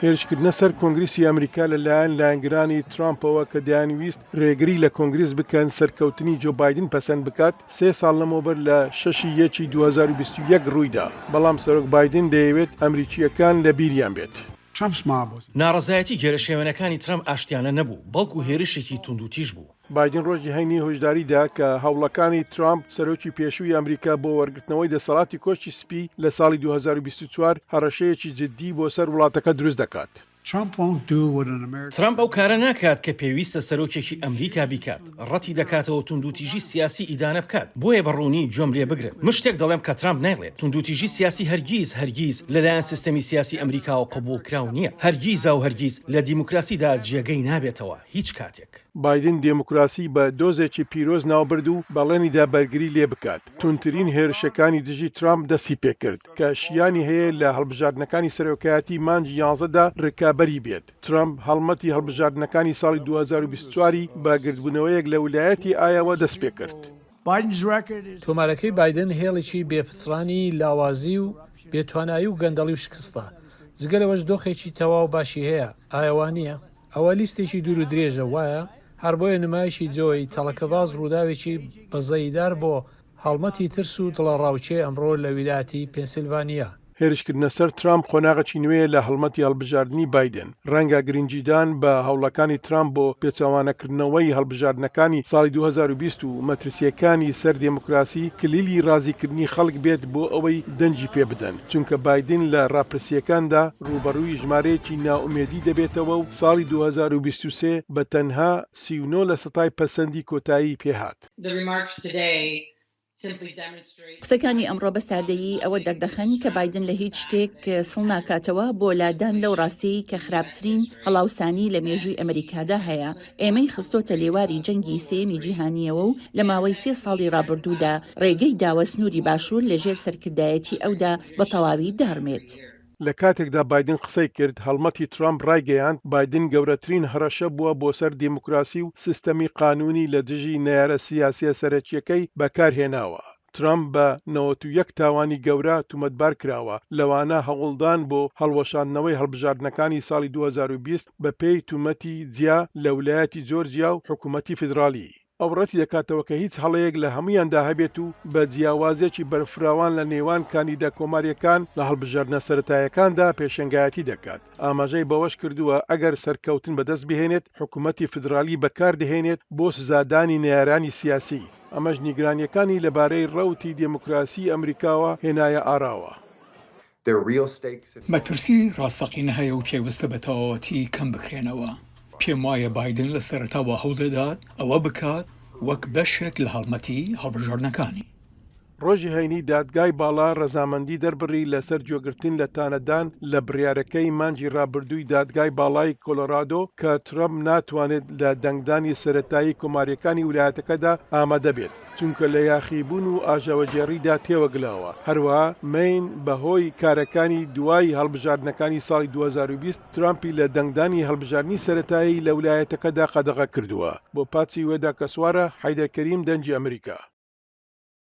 هێرشکردنە سەر کۆنگریسی ئەمریکا لە لایەن لایەنگرانی ترامپەوە کە دەیانویست رێگری لە کۆنگریس بکەن سەرکەوتنی جۆ بایدن پەسەند بکات، سێ ساڵ لەمەوبەر لە شەش ی یەکی 2021 روویدا، بەڵام سەرۆک بایدن دەیەوێت ئەمریکییەکان لەبیریان بێت. ناڕەزایەتی گێرەشێوێنەکانی ترەمپ ئاشتیانە نەبوو، بەڵکو هێرشێکی توندوتیژ بوو. بایدن ڕۆژی هەینی هۆشداری دا کە هەوڵەکانی ترامپ، سەرۆکی پێشووی ئەمریکا بۆ وەرگرتنەوەی دەسەڵاتی کۆشکی سپی لە ساڵی 2024 هەڕەشەیەکی جددی بۆ سەر وڵاتەکە دروست دەکات. ترەمپ ئەو کارە ناکات کە پێویستە سەرۆکێکی ئەمریکا بیکات، ڕەتی دەکاتەوە توندوتیژی سیاسی ئیدانە بکات، بۆیە بە ڕوونی گوێم لێ بگرن، من شتێک دەڵێم کە ترەمپ نایڵێت، توندوتیژی سیاسی هەرگیز، هەرگیز لەلایەن سیستەمی سیاسی ئەمریکاوە قبوڵکراو نییە، هەرگیزاو هەرگیز لە دیموکراسیدا جێگەی نابێتەوە، هیچ کاتێک. بایدن دێموکراسی بە دۆزێکی پیرۆز ناوبرد و بەڵێنیدا بەرگری لێ بکات، توندترین هێرشەکانی دژی ترامپ دەستی پێکرد، کە شیانی هەیە لە هەڵبژاردنەکانی سەرۆکایەتی مانگی یانزەدا رکابەری بێت. ترەمپ هەڵمەتی هەڵبژاردنەکانی ساڵی 2024 ی بە گردبوونەوەیەک لە ولایەتی ئایاوا دەستپێکرد. تۆمارەکەی بایدن هێڵێکی بێ پچڕانی لاوازی و بێ توانایی و گەندەڵی و شکستە. جگە لەوەش دۆخێکی تەواو باشی هەیە، ئایا وا نییە؟ ئەوە لیستێکی دوور و درێژە، وایە؟ هەر بۆیە نمایشی جۆی تەڵەکەباز ڕووداوێکی بەزەییدار بۆ هەڵمەتی ترس و دڵەڕاوکێ ئەمڕۆ لە ویلایەتی پێنسیلڤانیا. هێرشکردنە سەر ترامپ قۆناغێکی نوێیە لە هەڵمەتی هەڵبژاردنی بایدن. ڕەنگە گرنگیدان بە هەوڵەکانی ترامپ بۆ پێچەوانەکردنەوەی هەڵبژاردنەکانی ساڵی 2020 و مەترسییەکانی سەر دێموکراسی کلیلی ڕازیکردنی خەڵک بێت بۆ ئەوەی دەنگی پێ بدەن، چونکە بایدن لە ڕاپرسییەکاندا ڕووبەڕووی ژمارەیەکی نائومێدی دەبێتەوە و ساڵی 2023 بە تەنها 39 لەسەتای پەسەندی کۆتایی پێهات. قسەکانی ئەمڕۆ بە سادەیی ئەوە دەردەخەن کە بایدن لە هیچ شتێک سڵ ناکاتەوە بۆ لادان لەو ڕاستیەی کە خراپترین هەڵاوسانی لە مێژووی ئەمریکادا هەیە، ئێمەی خستۆتە لێواری جەنگی سێیەمی جیهانییەوە و لە ماوەی سێ ساڵی ڕابردوودا ڕێگەی داوە سنووری باشوور لە ژێر سەرکردایەتی ئەودا بە تەواوی داڕمێت. لە کاتێکدا بایدن قسەی کرد، هەڵمەتی ترامپ ڕایگەیاند، بایدن گەورەترین هەڕەشە بووە بۆ سەر دیموکراسی و سیستەمی قانوونی لە دژی نەیارە سیاسییە سەرەکییەکەی بەکارهێناوە. ترامپ بە 91 تاوانی گەورە تومەتبار کراوە، لەوانە هەوڵدان بۆ هەڵوەشاندنەوەی هەڵبژاردنەکانی ساڵی 2020 بەپێی تومەتی جیا لە ولایەتی جۆرجیا و حکومەتی فیدراڵی. ئەو ڕەتی دەکاتەوە کە هیچ هەڵەیەک لە هەموویاندا هەبێت و بە جیاوازییەکی بەرفراوان لە نێوان کاندیدە کۆمارییەکان لە هەڵبژاردنە سەرەتاییەکاندا پێشەنگایەتی دەکات. ئاماژەی بەوەشکردووە، ئەگەر سەرکەوتن بەدەست بهێنێت، حکومەتی فیدرالی بەکاردەهێنێت بۆ سزادانی نەیارانی سیاسی، ئەمەش نیگرانییەکانی لەبارەی ڕەوتی دێموکراسیی ئەمریکاوە هێنایە ئاراوە. مەترسی ڕاستەقینە هەیە و پێویستە بە تەواوەتی کەم بکرێنەوە. پێم وایە بایدن لە سەرەتاوە هەوڵدەدات ئەوە بکات وەک بەشێک لە هەڵمەتی هەڵبژاردنەکانی. ڕۆژی هەینی دادگای باڵا ڕەزامەندی دەربڕی لەسەر گوێگرتن لە تانەدان لە بڕیارەکەی مانگی ڕابردووی دادگای باڵای کۆلۆرادۆ کە ترەمپ ناتوانێت لە دەنگدانی سەرەتایی کۆمارییەکانی ولایەتەکەدا ئامادە بێت چونکە لە یاخیبوون و ئاژاوەگێڕیدا تێوەگلاوە، هەروەها مەین بەهۆی کارەکانی دوای هەڵبژاردنەکانی ساڵی 2020 ترامپی لە دەنگدانی هەڵبژاردنی سەرەتایی لە ولایەتەکەدا قەدەغە کردووە. بۆ پاتسی وێدا کەسوارە، حەیدەر کەریم، دەنگی ئەمریکا.